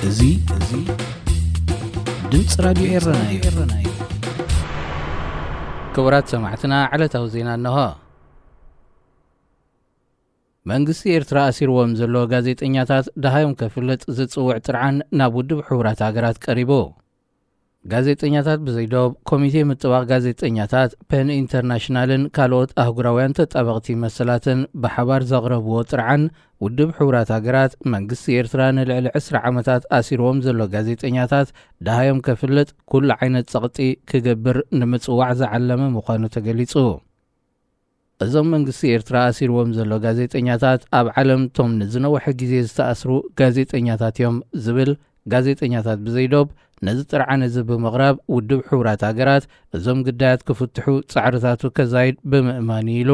እዚ እዚ ድምፂ ራድዮ ኤረና እዩ። ክቡራት ሰማዕትና፣ ዕለታዊ ዜና እንሆ። መንግስቲ ኤርትራ ኣሲርዎም ዘሎ ጋዜጠኛታት ደሃዮም ከፍልጥ ዝጽውዕ ጥርዓን ናብ ውድብ ሕቡራት ሃገራት ቀሪቡ። ጋዜጠኛታት ብዘይዶብ፣ ኮሚቴ ምጥባቕ ጋዜጠኛታት፣ ፐን ኢንተርናሽናልን ካልኦት ኣህጉራውያን ተጣበቕቲ መሰላትን ብሓባር ዘቕረብዎ ጥርዓን፣ ውድብ ሕቡራት ሃገራት መንግስቲ ኤርትራ ንልዕሊ ዕስራ ዓመታት ኣሲርዎም ዘሎ ጋዜጠኛታት ደሃዮም ከፍልጥ ኩሉ ዓይነት ጸቕጢ ክገብር ንምጽዋዕ ዝዓለመ ምዃኑ ተገሊጹ። እዞም መንግስቲ ኤርትራ ኣሲርዎም ዘሎ ጋዜጠኛታት ኣብ ዓለም እቶም ንዝነውሐ ግዜ ዝተኣስሩ ጋዜጠኛታት እዮም ዝብል ጋዜጠኛታት ብዘይዶብ፣ ነዚ ጥርዓን እዚ ብምቕራብ ውድብ ሕቡራት ሃገራት እዞም ግዳያት ክፍትሑ ጻዕርታቱ ከዛይድ ብምእማን እዩ ኢሉ።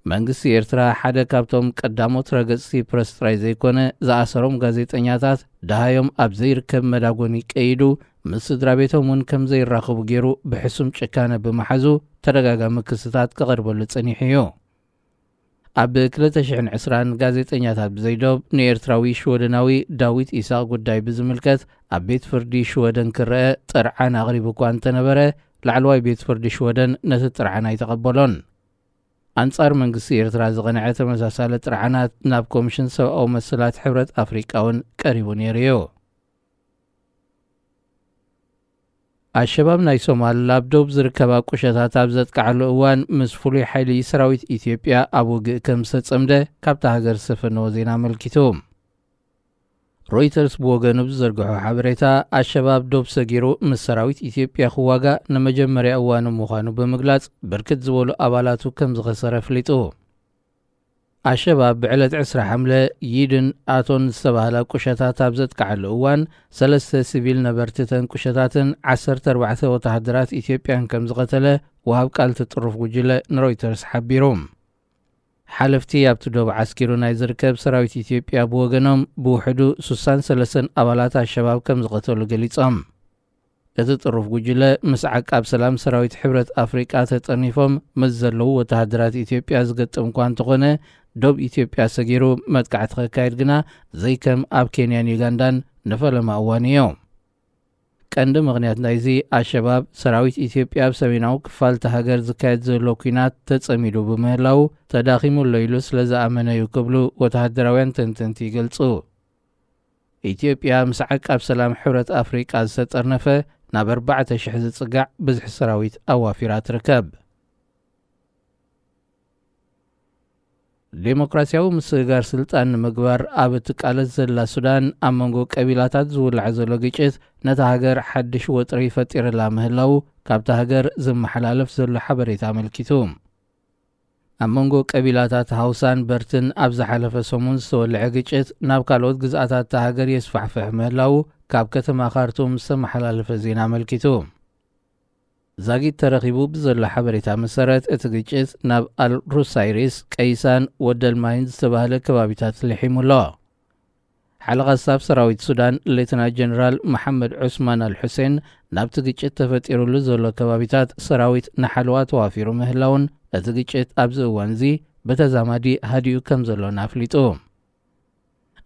መንግስቲ ኤርትራ ሓደ ካብቶም ቀዳሞት ረገጽቲ ፕረስ ጥራይ ዘይኮነ፣ ዝኣሰሮም ጋዜጠኛታት ደሃዮም ኣብ ዘይርከብ መዳጎኒ ቀይዱ፣ ምስ ስድራ ቤቶም እውን ከም ዘይራኸቡ ገይሩ ብሕሱም ጭካነ ብምሓዙ ተደጋጋሚ ክስታት ክቐርበሉ ጸኒሑ እዩ። ኣብ ክልተ ሽሕን ዕስራን ጋዜጠኛታት ብዘይዶብ ንኤርትራዊ ሽወደናዊ ዳዊት ኢሳቕ ጉዳይ ብዝምልከት ኣብ ቤት ፍርዲ ሽወደን ክረአ ጥርዓን ኣቕሪቡ እኳ እንተነበረ፣ ላዕለዋይ ቤት ፍርዲ ሽወደን ነቲ ጥርዓን ኣይተቐበሎን። ኣንጻር መንግስቲ ኤርትራ ዝቐንዐ ተመሳሳሊ ጥርዓናት ናብ ኮሚሽን ሰብኣዊ መሰላት ሕብረት ኣፍሪቃ እውን ቀሪቡ ነይሩ እዩ። ኣሸባብ ናይ ሶማል ኣብ ዶብ ዝርከባ ቁሸታት ኣብ ዘጥቅዓሉ እዋን፣ ምስ ፍሉይ ሓይሊ ሰራዊት ኢትዮጵያ ኣብ ውግእ ከም ዝተጸምደ ካብታ ሃገር ዝሰፈነዎ ዜና ኣመልኪቱ። ሮይተርስ ብወገኑ ብዝዘርግሖ ሓበሬታ፣ ኣሸባብ ዶብ ሰጊሩ ምስ ሰራዊት ኢትዮጵያ ክዋጋእ ንመጀመርያ እዋኑ ምዃኑ ብምግላጽ፣ ብርክት ዝበሉ ኣባላቱ ከም ዝኸሰረ ኣፍሊጡ። ኣሸባብ ብዕለት ዕስራ ሓምለ፣ ይድን ኣቶን ዝተባህላ ቁሸታት ኣብ ዘጥቅዓሉ እዋን፣ ሰለስተ ሲቪል ነበርቲ ተን ቁሸታትን ዓሰርተ ኣርባዕተ ወተሃደራት ኢትዮጵያን ከም ዝቐተለ ወሃብ ቃል እቲ ጥሩፍ ጉጅለ ንሮይተርስ ሓቢሩ። ሓለፍቲ ኣብቲ ዶብ ዓስኪሩ ናይ ዝርከብ ሰራዊት ኢትዮጵያ ብወገኖም፣ ብውሕዱ ሱሳን ሰለስተን ኣባላት ኣሸባብ ከም ዝቐተሉ ገሊጾም። እቲ ጥሩፍ ጉጅለ፣ ምስ ዓቃብ ሰላም ሰራዊት ሕብረት ኣፍሪቃ ተጠርኒፎም ምስ ዘለዉ ወተሃደራት ኢትዮጵያ ዝገጥም እኳ እንተኾነ፣ ዶብ ኢትዮጵያ ሰጊሩ መጥቃዕቲ ከካይድ ግና ዘይከም ኣብ ኬንያን ዩጋንዳን ንፈለማ እዋን እዩ። ቀንዲ ምኽንያት ናይዚ፣ ኣሸባብ ሰራዊት ኢትዮጵያ ኣብ ሰሜናዊ ክፋል እታ ሃገር ዝካየድ ዘሎ ኲናት ተጸሚዱ ብምህላዉ፣ ተዳኺሙ ኣሎ ኢሉ ስለ ዝኣመነ እዩ ክብሉ ወተሃደራውያን ተንተንቲ ይገልጹ። ኢትዮጵያ ምስ ዓቃብ ሰላም ሕብረት ኣፍሪቃ ዝተጠርነፈ ናብ ኣርባዕተ ሽሕ ዝጽጋዕ ብዝሒ ሰራዊት ኣዋፊራ ትርከብ። ዴሞክራሲያዊ ምስግጋር ስልጣን ንምግባር ኣብ እትቃለስ ዘላ ሱዳን፣ ኣብ መንጎ ቀቢላታት ዝውላዕ ዘሎ ግጭት ነታ ሃገር ሓድሽ ወጥሪ ፈጢርላ ምህላዉ ካብታ ሃገር ዝመሓላለፍ ዘሎ ሓበሬታ ኣመልኪቱ። ኣብ መንጎ ቀቢላታት ሃውሳን በርትን ኣብ ዝሓለፈ ሰሙን ዝተወልዐ ግጭት ናብ ካልኦት ግዝኣታት እታ ሃገር የስፋሕፍሕ ምህላዉ ካብ ከተማ ካርቱም ዝተመሓላለፈ ዜና ኣመልኪቱ። ዛጊት ተረኺቡ ብዘሎ ሓበሬታ መሰረት፣ እቲ ግጭት ናብ ኣል ሩሳይሪስ፣ ቀይሳን ወደልማይን ዝተባህለ ከባቢታት ልሒሙ ኣሎ። ሓለቓ ስታፍ ሰራዊት ሱዳን ሌተና ጀነራል መሓመድ ዑስማን ኣል ሑሴን፣ ናብቲ ግጭት ተፈጢሩሉ ዘሎ ከባቢታት ሰራዊት ንሓለዋ ተዋፊሩ ምህላውን፣ እቲ ግጭት ኣብዚ እዋን እዚ ብተዛማዲ ሃዲኡ ከም ዘሎን ኣፍሊጡ።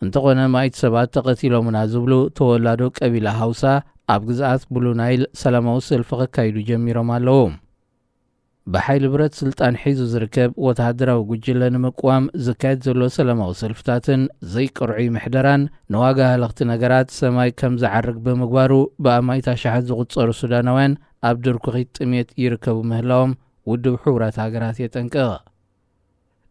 እንተኾነ፣ ማኢት ሰባት ተቐቲሎምና ዝብሉ ተወላዶ ቀቢላ ሃውሳ፣ ኣብ ግዝኣት ብሉ ናይል ሰላማዊ ሰልፊ ከካይዱ ጀሚሮም ኣለዉ። ብሓይሊ ብረት ስልጣን ሒዙ ዝርከብ ወተሃደራዊ ጉጅለ ንምቅዋም ዝካየድ ዘሎ ሰላማዊ ሰልፍታትን ዘይቅርዑይ ምሕደራን፣ ንዋጋ ሃለኽቲ ነገራት ሰማይ ከም ዝዓርግ ብምግባሩ፣ ብኣማኢት ኣሽሓት ዝቑጸሩ ሱዳናውያን ኣብ ድርኩኺት ጥሜት ይርከቡ ምህላዎም ውድብ ሕቡራት ሃገራት የጠንቅቕ።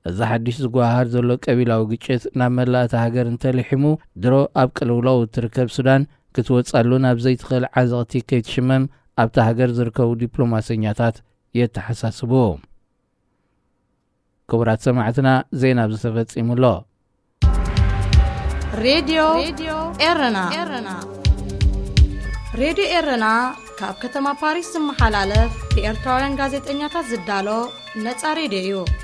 እዚ ሓድሽ ዝጓሃሃር ዘሎ ቀቢላዊ ግጭት ናብ መላእ እታ ሃገር እንተልሒሙ፣ ድሮ ኣብ ቅልውላው እትርከብ ሱዳን ክትወጻሉ ናብ ዘይትኽእል ዓዘቕቲ ከይትሽመም፣ ኣብታ ሃገር ዝርከቡ ዲፕሎማሰኛታት የተሓሳስቡ። ክቡራት ሰማዕትና፣ ዜና ኣብዚ ተፈጺሙ ኣሎ። ሬድዮ ኤረና። ሬድዮ ኤረና ካብ ከተማ ፓሪስ ዝመሓላለፍ ብኤርትራውያን ጋዜጠኛታት ዝዳሎ ነጻ ሬድዮ እዩ።